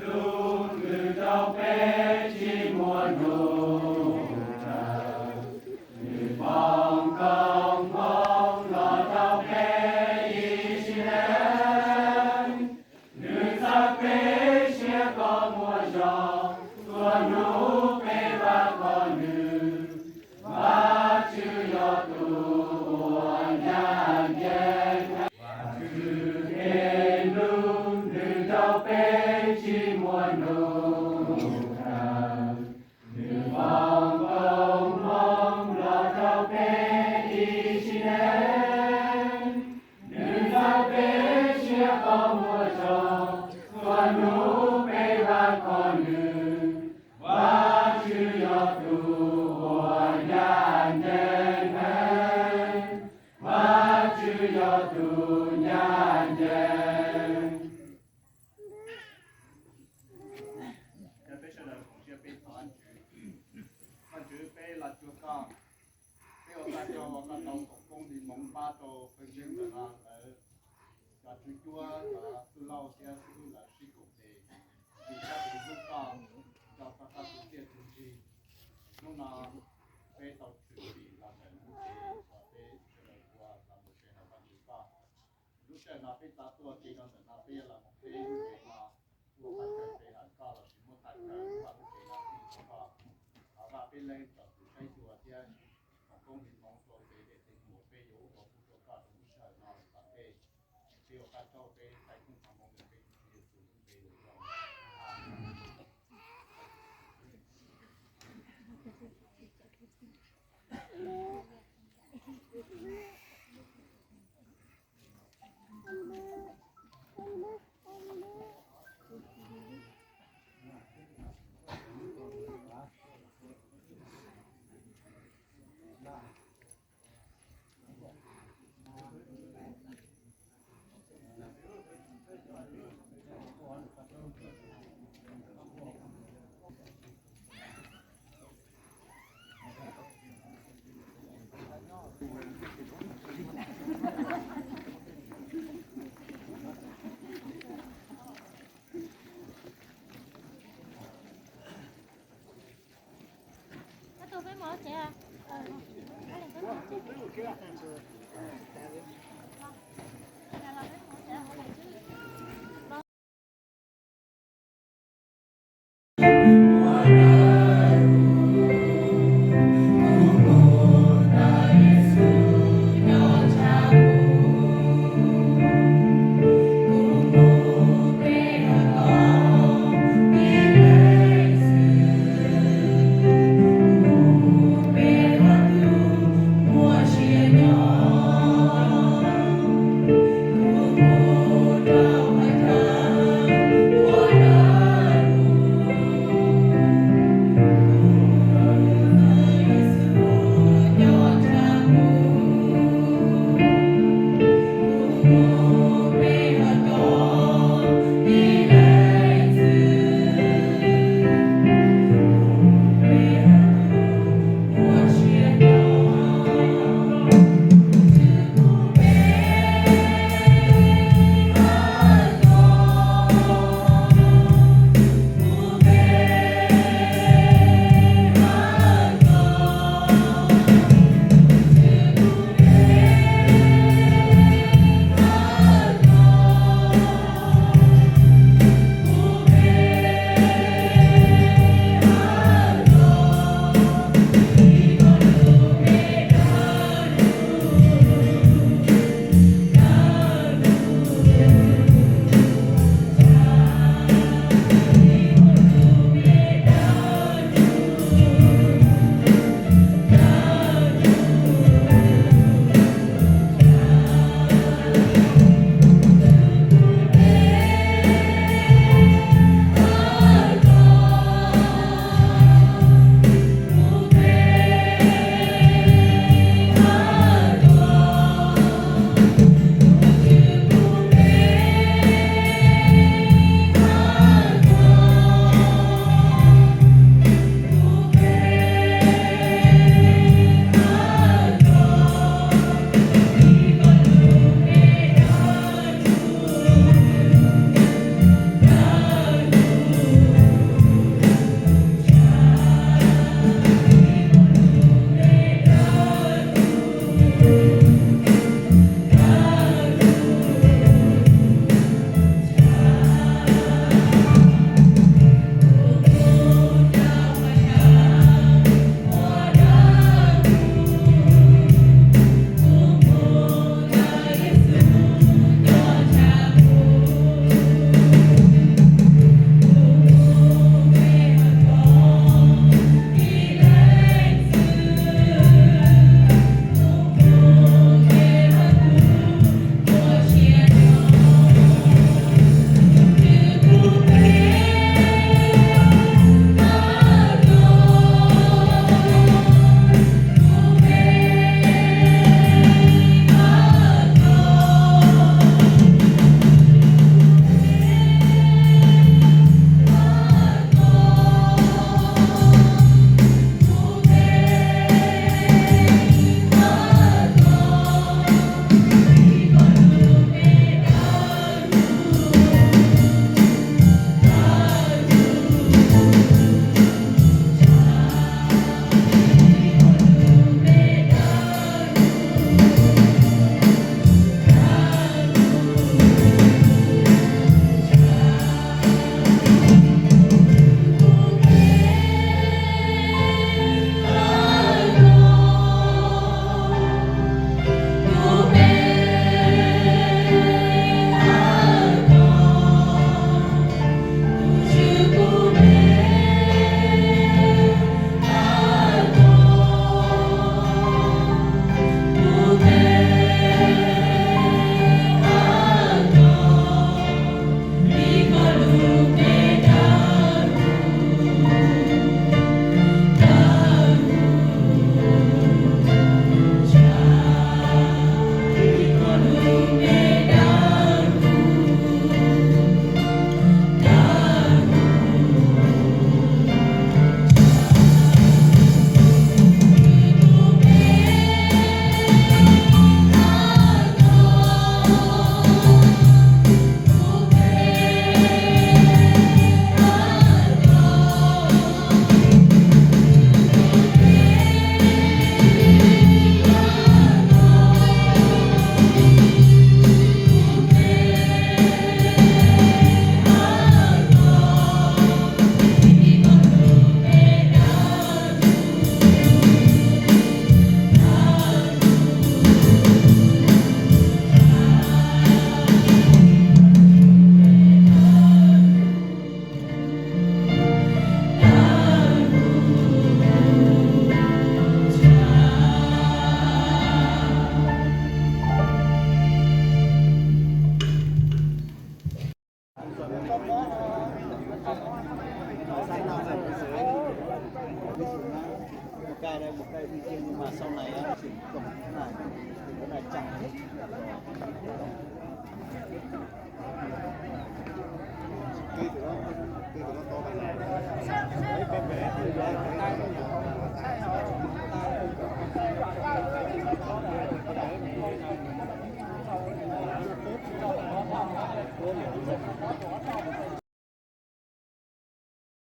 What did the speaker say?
Lub nws rau peb tsis muaj nub, nws foom koob hmoov los rau peb ib sim neej. Nws txhawb peb siab kom muaj zog, txhua hnub peb vam khom nws. Vajtswv yog tus uas ncaj ncees. Vajtswv tej lus nws rau peb tsis muaj nub, nws foom koob hmoov los rau peb ib sim neej. Nws txhawb peb siab kom muaj zog, txhua hnub peb vam khom nws. Vajtswv yog tus uas ncaj ncees heev. Vajtswv yog tus ncaj ncees. Peb sawv daws koom siab peb thov Vajtswv. Vajtswv, peb los cuag koj, peb ua koj tsaug uas koj tau foom koob hmoov pab rau pawg ntseeg ntawm no lawv cov tswv cuab, cov txwj laug thiab xib hwb lawv sib koom tes, tus kab tus hlub koj, nco txog koj tus txiaj tus ntsig. Hnub no peb tau tshwm sim los ntawm lub tsev uas peb sawv daws ua los mus sawv daws pab tus koj. Lub sij hawm no peb txav tuaj ke rau ntawm no peb yuav los mus qhib lub tsev no, ua thaj chaw pe hawm koj lossis muab thaj chaw vaj lub tsev no fij rau koj. Thov Vaj Peb Leeg tsom kwm saib xyuas thiab foom koob hmoov rau kev pem tej uas peb yuav ua pub rau koj rau lub sij hawm no lawm tom ntej. Peb ua koj tsaug, peb thaij koob hmoov ntawm peb tus Tswv Yexus lub npe ua ntej. Đây, một cây phi tiên, nhưng mà sau này á, chuyển trồng thế này thì nó lại chặt. Cây của nó, cây của nó to bằng này. Đấy, con bé thì bé, bé.